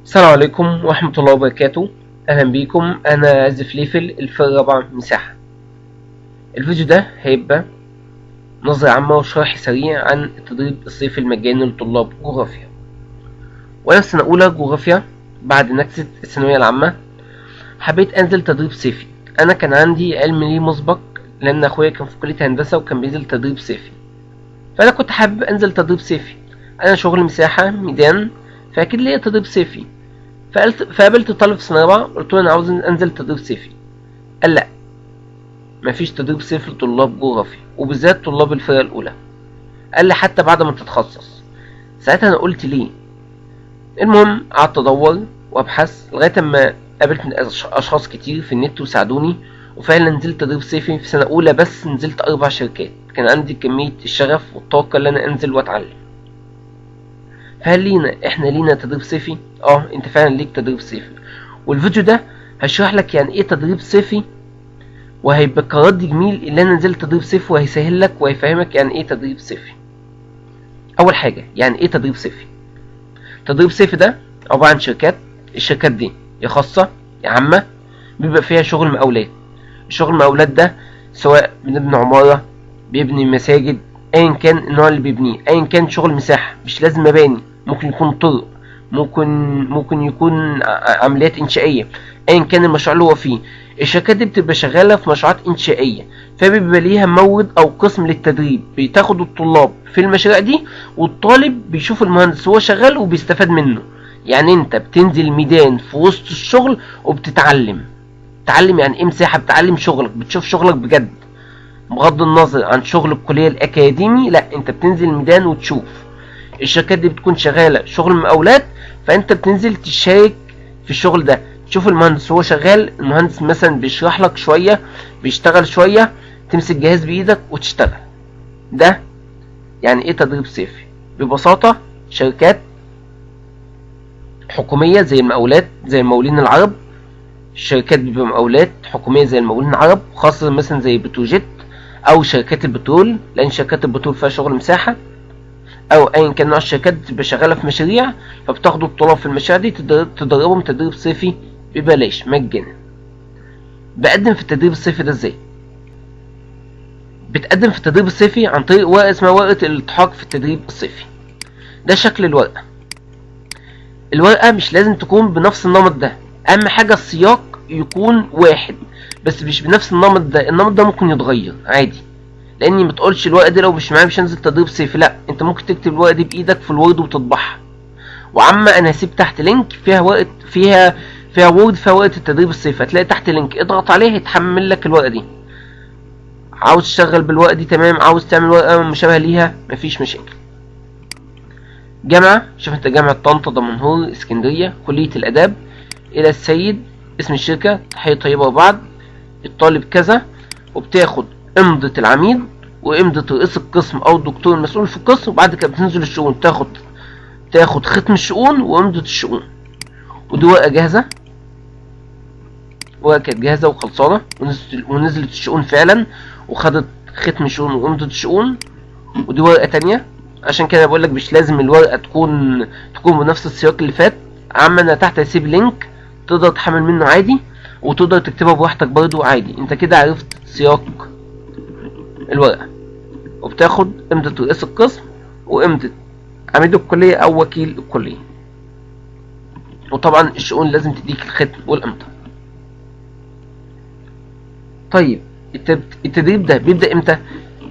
السلام عليكم ورحمة الله وبركاته. أهلا بيكم، أنا عز فليفل، الفرقة الرابعة مساحة. الفيديو ده هيبقى نظرة عامة وشرح سريع عن التدريب الصيفي المجاني لطلاب جغرافيا. وأنا في سنة أولى جغرافيا بعد نكسة الثانوية العامة حبيت أنزل تدريب صيفي. أنا كان عندي علم ليه مسبق لأن أخويا كان في كلية هندسة وكان بينزل تدريب صيفي، فأنا كنت حابب أنزل تدريب صيفي. أنا شغل مساحة ميدان، فأكيد ليا تدريب صيفي. فقابلت طالب في سنة رابعة، قلت له أنا عاوز أنزل تدريب صيفي. قال لأ، مفيش تدريب صيفي لطلاب جغرافيا وبالذات طلاب الفرقة الأولى. قال لي حتى بعد ما تتخصص. ساعتها أنا قلت ليه. المهم قعدت أدور وأبحث لغاية أما قابلت أشخاص كتير في النت وساعدوني، وفعلا نزلت تدريب صيفي في سنة أولى. بس نزلت 4 شركات. كان عندي كمية الشغف والطاقة اللي أنا أنزل وأتعلم. فهل لينا احنا لينا تدريب صيفي؟ انت فعلا ليك تدريب صيفي. والفيديو ده هشرح لك يعني ايه تدريب صيفي، وهيبقى كرد جميل اللي انا نزلت تدريب صيفي، وهيسهل لك وهيفهمك يعني ايه تدريب صيفي. اول حاجة، يعني ايه تدريب صيفي؟ تدريب صيفي ده عبارة عن شركات. الشركات دي يا خاصة يا عامة، بيبقى فيها شغل مقاولات. الشغل المقاولات ده سواء بنبني عمارة، بيبني مساجد، ايا كان النوع اللي بيبنيه، ايا كان شغل مساحة، مش لازم مباني، ممكن يكون طرق، ممكن يكون عمليات انشائيه، ايا كان المشروع اللي هو فيه. الشركات دي بتبقى شغالة في مشروعات انشائيه، فبيبقى ليها مورد او قسم للتدريب، بتاخد الطلاب في المشاريع دي، والطالب بيشوف المهندس وهو شغال وبيستفاد منه. يعني انت بتنزل ميدان في وسط الشغل وبتتعلم. تعلم يعني ايه مساحة، بتعلم شغلك، بتشوف شغلك بجد بغض النظر عن شغل الكلية الاكاديمي. لا، انت بتنزل الميدان وتشوف. الشركات دي بتكون شغالة شغل مقاولات، فانت بتنزل تشارك في الشغل ده، تشوف المهندس وهو شغال. المهندس مثلا بيشرح لك شوية، بيشتغل شوية، تمسك جهاز بايدك وتشتغل. ده يعني ايه تدريب صيفي؟ ببساطة شركات حكومية زي المقاولات، زي المقاولين العرب. الشركات بيبقى مقاولات حكومية زي المقاولين العرب، خاصة مثلا زي بتروجيت او شركات البترول، لان شركات البترول فيها شغل مساحة، او ايا كان نوع الشركات بتبقى شغالة في مشاريع، فبتاخدوا الطلاب في المشاريع دي تدربهم تدريب صيفي ببلاش مجانا. بقدم في التدريب الصيفي ده ازاي؟ بتقدم في التدريب الصيفي عن طريق ورقة اسمها ورقة الالتحاق في التدريب الصيفي. ده شكل الورقة. الورقة مش لازم تكون بنفس النمط ده، اهم حاجة السياق يكون واحد، بس مش بنفس النمط ده. النمط ده ممكن يتغير عادي، لاني ما تقولش الورقة دي لو مش معايا مش هنزل تدريب صيفي، لا، انت ممكن تكتب الورقة دي بايدك في ال Word وتطبعها. وعامة انا هسيب تحت link فيها ورقة، فيها Word، فيها ورقة التدريب الصيفي، هتلاقي تحت link اضغط عليه هيتحمل لك الورقة دي. عاوز تشتغل بالورقة دي تمام، عاوز تعمل ورقة مشابهة ليها مفيش مشاكل. جامعه، شوف انت جامعه طنطا، دمنهور، اسكندرية، كليه الاداب، الى السيد، اسم الشركة، تحية طيبة وبعد، الطالب كذا، وبتاخد امضة العميد وامضة رئيس القسم او الدكتور المسؤول في القسم، وبعد كده بتنزل الشؤون تاخد ختم الشؤون وامضة الشؤون. ودي ورقة جاهزة، ورقة كانت جاهزة وخلصانة، ونزلت الشؤون فعلا وخدت ختم الشؤون وامضة الشؤون. ودي ورقة تانية. عشان كده بقول لك مش لازم الورقة تكون بنفس السياق اللي فات. عم انا تحت هسيب لينك تقدر تحمل منه عادي، وتقدر تكتبها براحتك برضو عادي. انت كده عرفت سياق الورقة. وبتاخد امضة رئيس القسم وامضة عميد الكلية او وكيل الكلية، وطبعا الشؤون لازم تديك الختم والامضة. طيب التدريب ده بيبدأ امتى؟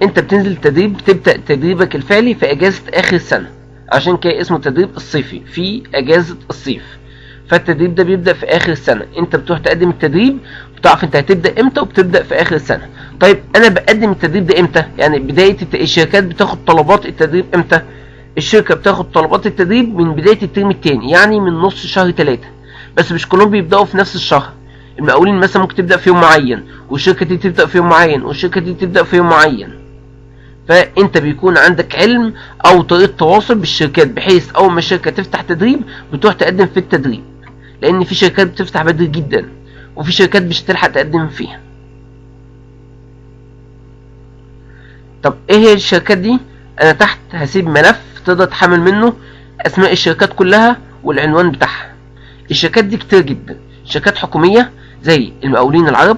انت بتنزل التدريب، بتبدأ تدريبك الفعلي في اجازة اخر السنة، عشان كده اسمه التدريب الصيفي في اجازة الصيف. فالتدريب ده بيبدأ في اخر السنة، انت بتروح تقدم التدريب، بتعرف انت هتبدأ امتى، وبتبدأ في اخر السنة. طيب انا بقدم التدريب ده امتى؟ يعني بداية الشركات بتاخد طلبات التدريب امتى؟ الشركة بتاخد طلبات التدريب من بداية الترم التاني، يعني من نص شهر 3، بس مش كلهم بيبدأوا في نفس الشهر. المقاولين مثلا ممكن تبدأ في يوم معين، والشركة دي تبدأ في يوم معين، والشركة دي تبدأ في يوم معين. فانت بيكون عندك علم او طريقة تواصل بالشركات، بحيث اول ما الشركة تفتح تدريب بتروح تقدم في التدريب، لان في شركات بتفتح بدري جدا، وفي شركات مش هتلحق تقدم فيها. طب ايه هي الشركات دي؟ انا تحت هسيب ملف تقدر تحمل منه اسماء الشركات كلها والعنوان بتاعها. الشركات دي كتير جدا، شركات حكومية زي المقاولين العرب،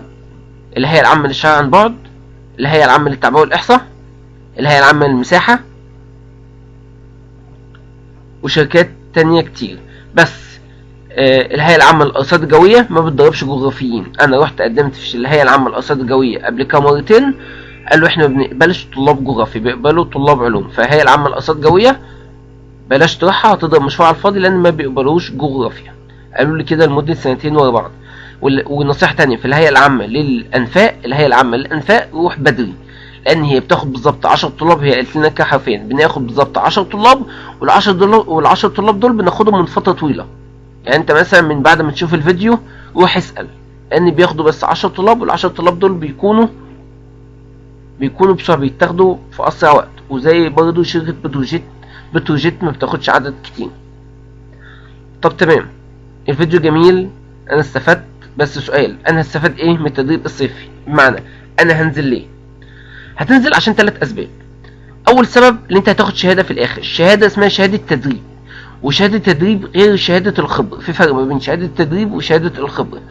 الهيئة العامة للشارع عن بعد، الهيئة العامة للتعبئة والإحصاء، الهيئة العامة للمساحة، وشركات تانية كتير. بس الهيئة العامة للأرصاد الجوية ما بتدربش جغرافيين. أنا رحت قدمت في الهيئة العامة للأرصاد الجوية قبل كده مرتين، قالوا احنا ما بنقبلش طلاب جغرافي، بيقبلوا طلاب علوم. فالهيئة العامة للأرصاد الجوية بلاش تروحها، هتضرب مشروع على الفاضي لأن ما بيقبلوش جغرافيا. قالوا لي كده لمدة سنتين ورا بعض. ونصيحة تانية في الهيئة العامة للأنفاق، الهيئة العامة للأنفاق روح بدري، لأن هي بتاخد بالظبط 10 طلاب. هي قالت لنا كده حرفيا بناخد بالظبط 10 طلاب، وال10 طلاب دول بناخدهم من فترة طويلة. يعني انت مثلا من بعد ما تشوف الفيديو روح اسأل، لأن بياخدوا بس 10 طلاب، وال10 طلاب دول بيكونوا بسرعة، بيتاخدوا في أسرع وقت. وزي برضو شركة بتروجيت ما بتاخدش عدد كتير. طب تمام، الفيديو جميل، أنا استفدت. بس سؤال، أنا هستفاد إيه من التدريب الصيفي؟ بمعنى أنا هنزل ليه؟ هتنزل عشان 3 أسباب. أول سبب إن أنت هتاخد شهادة في الآخر، الشهادة اسمها شهادة تدريب، وشهادة التدريب غير شهادة الخبرة، في فرق ما بين شهادة التدريب وشهادة الخبرة.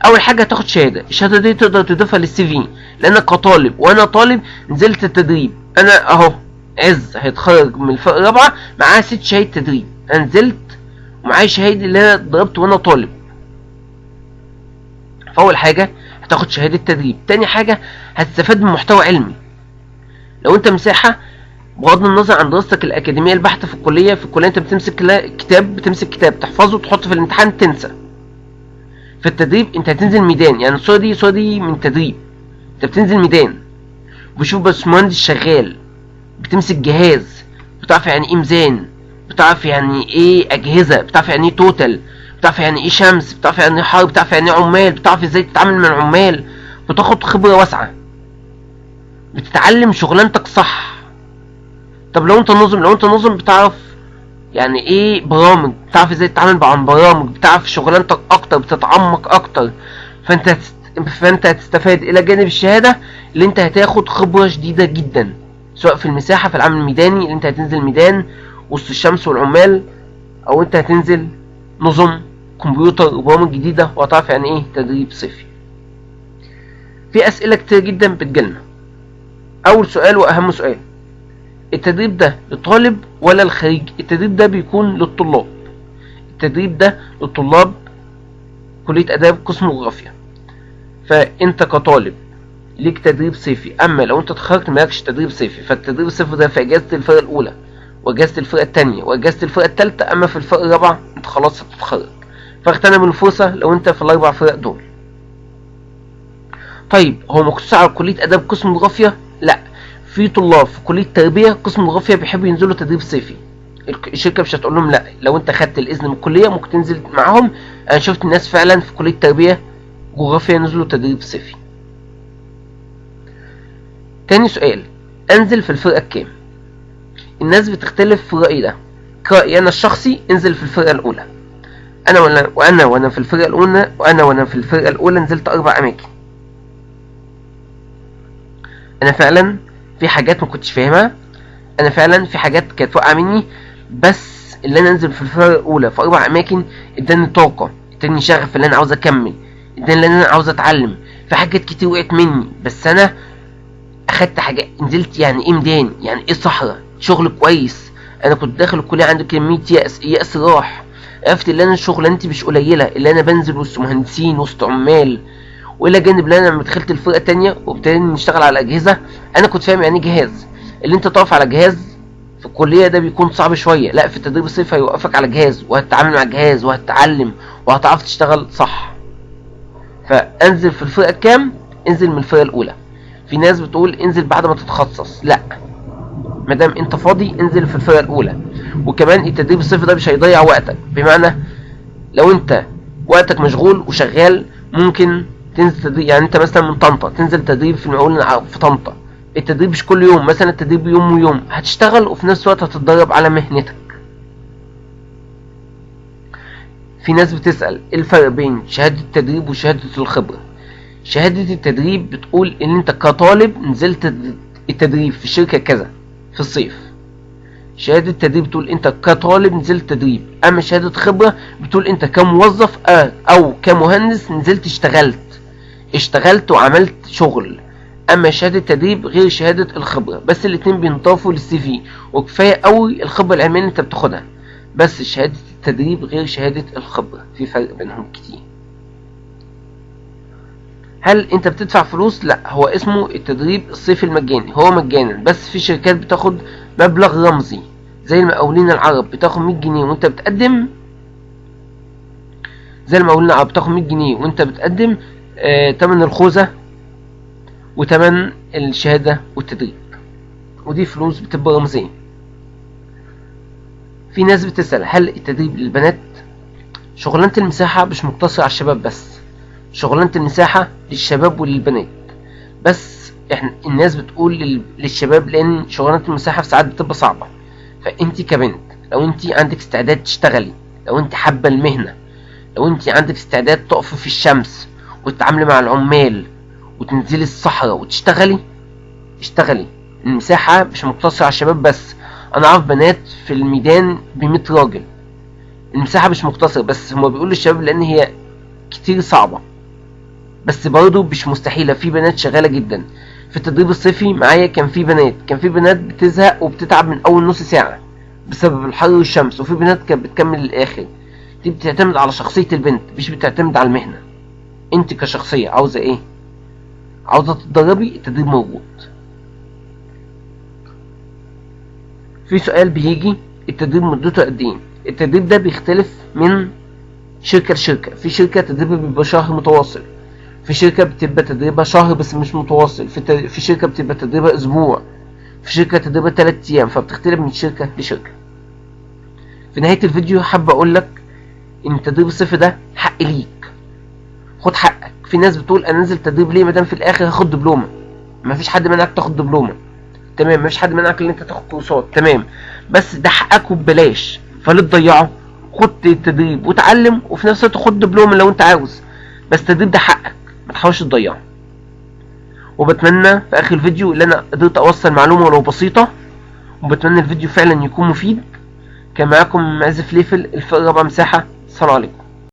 أول حاجة هتاخد شهادة، الشهادة دي تقدر تضيفها للسي في، لأنك كطالب وأنا طالب نزلت التدريب، أنا أهو عز هيتخرج من الفرقة الرابعة معاه 6 شهادة تدريب، أنا نزلت ومعايا شهادة اللي أنا ضربت وأنا طالب. فأول حاجة هتاخد شهادة تدريب. تاني حاجة هتستفاد من محتوى علمي. لو أنت مساحة، بغض النظر عن دراستك الأكاديمية البحتة في الكلية، في الكلية أنت بتمسك كتاب، تحفظه وتحطه في الامتحان تنسى. في التدريب أنت هتنزل ميدان، يعني الصورة دي من تدريب، أنت بتنزل ميدان، بشوف بس مهندس شغال، بتمسك جهاز، بتعرف يعني إيه ميزان، بتعرف يعني إيه أجهزة، بتعرف يعني إيه توتال، بتعرف يعني إيه شمس، بتعرف يعني إيه حر، بتعرف يعني إيه عمال، بتعرف إزاي تتعامل مع العمال، بتاخد خبرة واسعة، بتتعلم شغلانتك صح. طب لو انت نظم، بتعرف يعني ايه برامج، بتعرف ازاي تتعامل مع برامج، بتعرف شغلانتك اكتر، بتتعمق اكتر. فانت هتستفاد الى جانب الشهادة اللي انت هتاخد خبرة شديدة جدا، سواء في المساحة في العمل الميداني اللي انت هتنزل ميدان وسط الشمس والعمال، او انت هتنزل نظم كمبيوتر وبرامج جديدة، وهتعرف يعني ايه تدريب صيفي. في اسئلة كتير جدا بتجيلنا. اول سؤال واهم سؤال، التدريب ده للطالب ولا الخريج؟ التدريب ده بيكون للطلاب، التدريب ده للطلاب كلية آداب قسم جغرافيا. فانت كطالب ليك تدريب صيفي، اما لو انت اتخرجت مالكش تدريب صيفي. فالتدريب الصيفي ده في اجازة الفرقة الاولى واجازة الفرقة الثانية واجازة الفرقة الثالثة، اما في الفرقة الرابعة انت خلاص هتتخرج. فاغتنم الفرصة لو انت في الاربع فرق دول. طيب هو مقتصر على كلية آداب قسم جغرافيا؟ لا، في طلاب في كلية تربية قسم جغرافيا بيحبوا ينزلوا تدريب صيفي. الشركة مش هتقول لهم لا، لو انت خدت الإذن من الكلية ممكن تنزل معاهم. أنا شفت الناس فعلا في كلية تربية جغرافيا نزلوا تدريب صيفي. تاني سؤال، أنزل في الفرقة الكام؟ الناس بتختلف في الرأي ده. كرأيي أنا الشخصي انزل في الفرقة الأولى. أنا وأنا في الفرقة الأولى، وأنا في الفرقة الأولى نزلت 4 أماكن. أنا فعلا في حاجات ما كنتش فاهمها، انا فعلا في حاجات كانت واقعه مني، بس اللي انا انزل في الفرقة الاولى في 4 اماكن اداني طاقة، اداني شغف اللي انا عاوز اكمل، اداني اللي انا عاوز اتعلم. في حاجات كتير وقعت مني، بس انا اخدت حاجات، نزلت يعني ايه ميدان، يعني ايه صحراء، شغل كويس. انا كنت داخل الكلية عندي كمية يأس راح. عرفت اللي انا شغلانتي مش قليله، اللي انا بنزل وسط مهندسين وسط عمال. والى جانب اللي انا لما دخلت الفرقة الثانية وابتدينا نشتغل على اجهزة، انا كنت فاهم يعني ايه جهاز. اللي انت تقف على جهاز في الكلية ده بيكون صعب شوية، لا في التدريب الصيفي هيوقفك على جهاز، وهتتعامل مع جهاز، وهتتعلم، وهتعرف تشتغل صح. فانزل في الفرقة كام؟ انزل من الفرقة الاولى. في ناس بتقول انزل بعد ما تتخصص، لا، ما دام انت فاضي انزل في الفرقة الاولى. وكمان التدريب الصيفي ده مش هيضيع وقتك، بمعنى لو انت وقتك مشغول وشغال ممكن تنزل تدريب. يعني انت مثلا من طنطا تنزل تدريب في المقاولين في طنطا، التدريب مش كل يوم، مثلا التدريب يوم ويوم، هتشتغل وفي نفس الوقت هتتدرب على مهنتك. في ناس بتسأل ايه الفرق بين شهادة التدريب وشهادة الخبرة؟ شهادة التدريب بتقول ان انت كطالب نزلت التدريب في شركة كذا في الصيف. شهادة تدريب بتقول انت كطالب نزلت تدريب، اما شهادة خبرة بتقول انت كموظف او كمهندس نزلت اشتغلت وعملت شغل. اما شهادة تدريب غير شهادة الخبرة، بس الاتنين بينضافوا لل CV، وكفاية قوي الخبرة العلمية اللي انت بتاخدها، بس شهادة التدريب غير شهادة الخبرة، في فرق بينهم كتير. هل انت بتدفع فلوس؟ لا، هو اسمه التدريب الصيفي المجاني، هو مجانا، بس في شركات بتاخد مبلغ رمزي زي المقاولين العرب بتاخد 100 جنيه وانت بتقدم، زي المقاولين العرب بتاخد 100 جنيه وانت بتقدم تمن الخوذة وتمن الشهادة والتدريب، ودي فلوس بتبقى رمزية. في ناس بتسأل هل التدريب للبنات؟ شغلانة المساحة مش مقتصرة على الشباب بس، شغلانة المساحة للشباب وللبنات، بس احنا الناس بتقول للشباب لان شغلانة المساحة في ساعات بتبقى صعبة. فانت كبنت لو انت عندك استعداد تشتغلي، لو انت حابة المهنة، لو انت عندك استعداد تقفي في الشمس وتتعاملي مع العمال وتنزلي الصحراء وتشتغلي، اشتغلي. المساحة مش مقتصرة على الشباب بس، انا اعرف بنات في الميدان ب100 راجل. المساحة مش مقتصرة بس، هما بيقولوا للشباب لان هي كتير صعبة، بس برضه مش مستحيلة، في بنات شغالة جدا. في التدريب الصيفي معايا كان في بنات بتزهق وبتتعب من اول نص ساعة بسبب الحر والشمس، وفي بنات كانت بتكمل للاخر. دي بتعتمد على شخصية البنت، مش بتعتمد على المهنة. انت كشخصية عاوزة ايه؟ عاوزة تتدربي، التدريب موجود. في سؤال بيجي، التدريب مدته قد ايه؟ التدريب ده بيختلف من شركة لشركة. في شركة تدريبها بيبقى شهر متواصل، في شركة بتبقى تدريبها شهر بس مش متواصل، في شركة بتبقى تدريبها اسبوع، في شركة تدريبها 3 ايام، فبتختلف من شركة لشركة. في نهاية الفيديو حابب اقول لك ان التدريب الصيفي ده حق ليك، خد حقك. في ناس بتقول انا انزل تدريب ليه ما دام في الاخر هاخد دبلومة؟ مفيش حد منعك تاخد دبلومة، تمام، مفيش حد منعك ان انت تاخد كورسات، تمام، بس ده حقك وببلاش، فليه تضيعه؟ خد التدريب وتعلم، وفي نفس الوقت خد دبلومة لو انت عاوز، بس التدريب ده حقك، ما تحاولش تضيعه. وبتمنى في اخر الفيديو ان انا قدرت اوصل معلومة ولو بسيطة، وبتمنى الفيديو فعلا يكون مفيد. كان معاكم عز فليفل، الفرقة الرابعة مساحة. السلام عليكم.